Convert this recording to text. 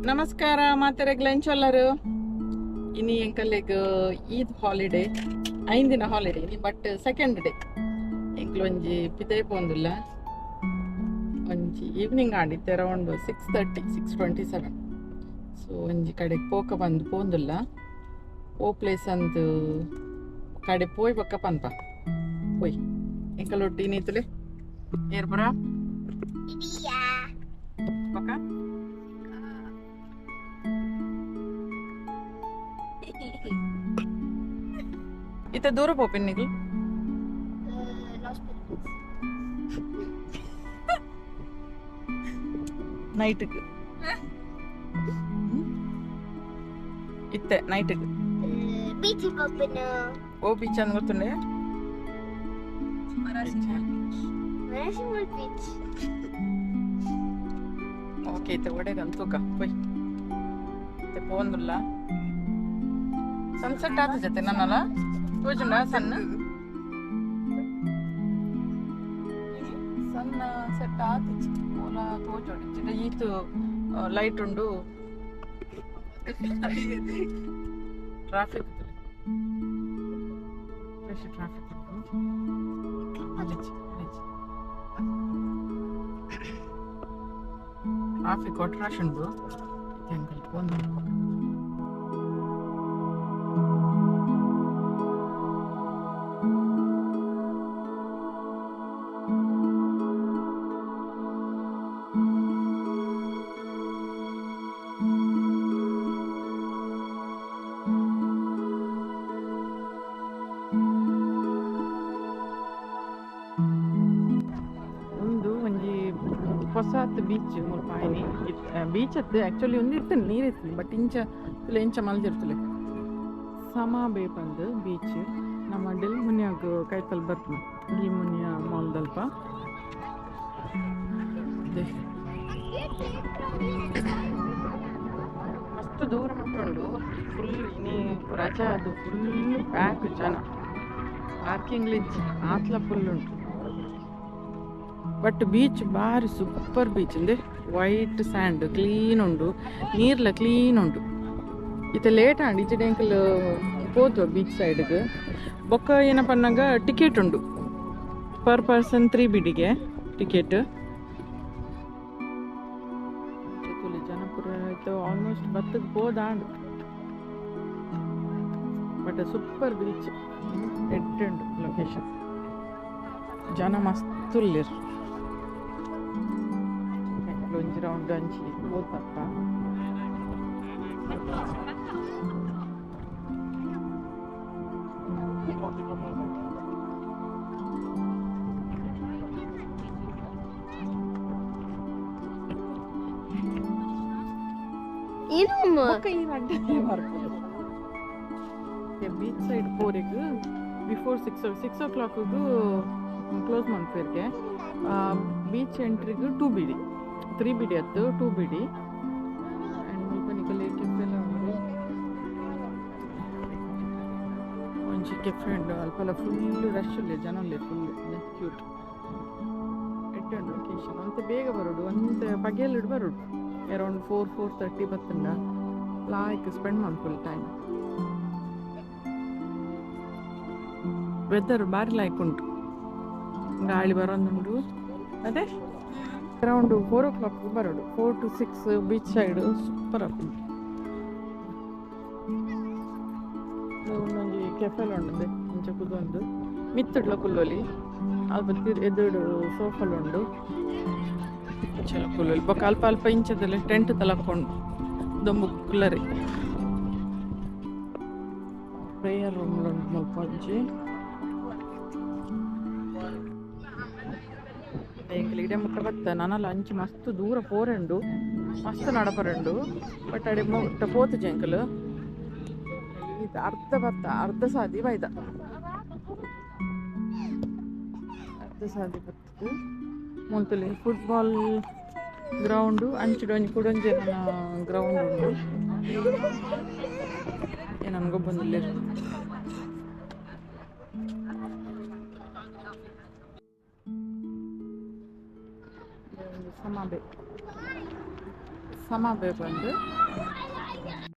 ನಮಸ್ಕಾರ ಮಾತೆರೆಗ್ ಲಂಚೊಲ್ಲರು ಇನಿ ಎಂಕಲೆಗ್ ಈದ್ ಹಾಲಿಡೇ 5 ದಿನ ಹಾಲಿಡೇ ಇನಿ ಬಟ್ ಸೆಕೆಂಡ್ ಡೇ ಎಂಕ್ಲು ಒಂಜಿ ಪಿದೈ ಪೋಂದುಲ್ಲ ಒಂಜಿ ಈವ್ನಿಂಗ್ ಆಂಡಿತ್ತೆ ಅರೌಂಡ್ 6:30 6:27 ಸೊ ಒಂಜಿ ಕಡೆಗೆ ಪೋಕ ಬಂದು ಪೋಂದುಲ್ಲ ಓ ಪ್ಲೇಸ್ ಅಂದು ಕಡೆ ಪೋಯ್ ಬೊಕ್ಕ ಪನ್ಪ ಪೋಯ್ ಎಂಕಲೊಟ್ಟು ಇನ್ನಿತ್ತಲೆ ಏರ್ಪುರ ಬೊಕ್ಕ ಇತ್ತೆ ದೂರ ಪೋಪಿನ್ ನಿಕ್ಲು ನೈಟ್ಗೆ ಇತ್ತೆ ನೈಟ್ಗೆ ಬೀಚ್ ಪೋಪಿನ ಓ ಬೀಚ್ ಅಂದ್ ಗೊತ್ತುಂಡೆ ಮರಾಸಿಮಲ್ ಬೀಚ್ ಓಕೆ ಇತ್ತೆ ಒಡೆಗೆ ಅಂತೂಕ ಪೋಯ್ ಇತ್ತೆ ಪೋಂದುಲ್ಲ ಸನ್ಸೆಟ್ ಆದ ಜೊತೆ ನನ್ನಲ್ಲ ತೋಜುಂಡ ಸಣ್ಣ ಸಣ್ಣ ಸೆಟ್ ಆತಿಚ್ಚಿ ಓಲ ತೋಜೋಡು ಇಚ್ಚಿಡ ಈತು ಲೈಟ್ ಉಂಡು ಟ್ರಾಫಿಕ್ ಫ್ರೆಶ್ ಟ್ರಾಫಿಕ್ ಉಂಡು ಟ್ರಾಫಿಕ್ ಒಟ್ರಾಶ್ ಉಂಡು ಅಂಕಲ್ ಪೋಂದು ಹೊಸಾತ್ ಬೀಚ್ ಮುಲ್ಪ ಆಯ್ನಿ ಬೀಚ್ ಅತ್ತು ಆ್ಯಕ್ಚುಲಿ ಒಂದು ಇರ್ತದೆ ನೀರು ಇರ್ತದೆ ಬಟ್ ಇಂಚ ಇಂಚ ಮಲ್ದಿರ್ತಲೆ ಸಮಾ ಬೇ ಪಂದು ಬೀಚ್ ನಮ್ಮ ಡೆಲ್ಮುನಿಯಾಗ ಕೈತಲ್ ಬರ್ತದೆ ಡೆಲ್ಮುನಿಯಾ ಮಾಲ್ದಲ್ಪ ಮಸ್ತ್ ದೂರ ಮುಟ್ಟುಂಡು ಫುಲ್ ಇನಿ ರಜಾ ಅದು ಫುಲ್ ಪ್ಯಾಕ್ ಜನ ಪಾರ್ಕಿಂಗ್ ಇಜ್ಜಿ ಆತ್ಲ ಫುಲ್ ಉಂಟು ಬಟ್ ಬೀಚ್ ಬಾರಿ ಸೂಪರ್ ಬೀಚ್ ಅಂದೆ ವೈಟ್ ಸ್ಯಾಂಡ್ ಕ್ಲೀನ್ ಉಂಡು ನೀರ್ಲ ಕ್ಲೀನ್ ಉಂಡು ಇತ್ತೆ ಲೇಟ್ ಆಂಡ್ ಇಚಡೆ ಎಂಕಲ್ ಪೋತು ಬೀಚ್ ಸೈಡ್ಗೆ ಬೊಕ್ಕ ಏನಪ್ಪ ಅನ್ನಗ ಟಿಕೆಟ್ ಉಂಡು ಪರ್ ಪರ್ಸನ್ 3 ಬಿಡಿಗೆ ಟಿಕೆಟ್ ಜನಪುರ ಇತ್ತು ಆಲ್ಮೋಸ್ಟ್ ಬತ್ತಗೆ ಪೋದಾಂಡ್ ಬಟ್ ಸೂಪರ್ ಬೀಚ್ ಎಡ್ಡೆ ಉಂಡು ಲೊಕೇಶನ್ ಜನ ಮಸ್ತ್ ಉಲ್ಲೆರ್ ಒಂಜಿ ರೌಂಡ್ ಅಂಚಿ ಪೋತಪ್ಪ ಬೀಚ್ ಸೈಡ್ ಪೋರೆಗ್ ಬಿಫೋರ್ 6 o'clock close ಮನ್ಪೆರ್ಗೆ ಬೀಚ್ ಎಂಟ್ರಿಗ್ 2 ಬಿಡಿ 3 ಬಿಡಿ ಅತ್ತು 2 ಬಿಡಿ ಆ್ಯಂಡ್ ಮುಲ್ಪ ನಿಕಲೆ ಕೆಫೆ ಎಲ್ಲ ಉಂಡು ಒಂಜಿ ಕೆಫೆ ಉಂಡು ಅಲ್ಪಲ ಫುಲ್ ರಶ್ ಉಲ್ಲೆ ಜನ ಉಲ್ಲೆ ಫುಲ್ ಕ್ಯೂಟ್ ಎಡ್ಡೆ ಉಂಡು ಲೊಕೇಶನ್ ಅಂತೆ ಬೇಗ ಬರೋಡು ಅಂತೆ ಪಗೆಲ್ ಬರೋಡು ಅರೌಂಡ್ 4 4:30 ಬತ್ತುಂಡ ಲಾಯ್ಕ್ ಸ್ಪೆಂಡ್ ಮನ್ಪುಲ್ ಟೈಮ್ ವೆದರ್ ಬಾರಿ ಲಾಯ್ಕ್ ಉಂಟು ಗಾಳಿ ಬರೋದುಂಡು ಅದೇ around 4 o'clock ಬರೋಡು 4 to 6 beach side super ಆಪುಂಡು ಒಂಜಿ ಕೆಫೆಲ ಉಂಡು ಇಂಚ ಕುದೊಂದು ಮಿತ್ತುಡ್ಲ ಕುಲ್ಲೊಲಿ ಅಲ್ಪ ಎದುರು ಸೋಫಲ್ ಉಂಡು ಇಂಚಲ ಕುಲ್ಲೊಲಿ ಬೊಕ್ಕ ಅಲ್ಪ ಅಲ್ಪ ಇಂಚದಲ್ಲ ಟೆಂಟ್ ತಲಕೊಂಡು ದೊಂಬು ಕುಲ್ಲರಿ ಪ್ರೇಯರ್ ರೂಮ್ ಉಂಟು ಮುಲ್ಪ ಒಂಜಿ ಎಂಕಲ್ ಇಡೆ ಮುಟ್ಟ ಬತ್ತ ನನಲ ಅಂಚಿ ಮಸ್ತ್ ದೂರ ಪೋರೆಂಡು ಮಸ್ತ್ ನಡಪರೆಂಡು ಬಟ್ ಅಡೆ ಮುಟ್ಟ ಪೋತುಜಿ ಎಂಕಲ್ ಇದು ಅರ್ಧ ಬತ್ತ ಅರ್ಧ ಸಾದಿ ಬೈದ ಅರ್ಧ ಸಾದಿ ಬತ್ತದು ಮುಲ್ತಲಿ ಫುಟ್ಬಾಲ್ ಗ್ರೌಂಡು ಅಂಚಿಡು ಒಂಜಿ ಕುಡೊಂಜಿ ನನ್ನ ಗ್ರೌಂಡ್ ಉಂಡು ಏನನ್ ಗೊಬ್ಬೊಂದುಲ್ಲೆರ್ ಸಮಾಬೆ ಸಮ ಬೇಪಂಡು.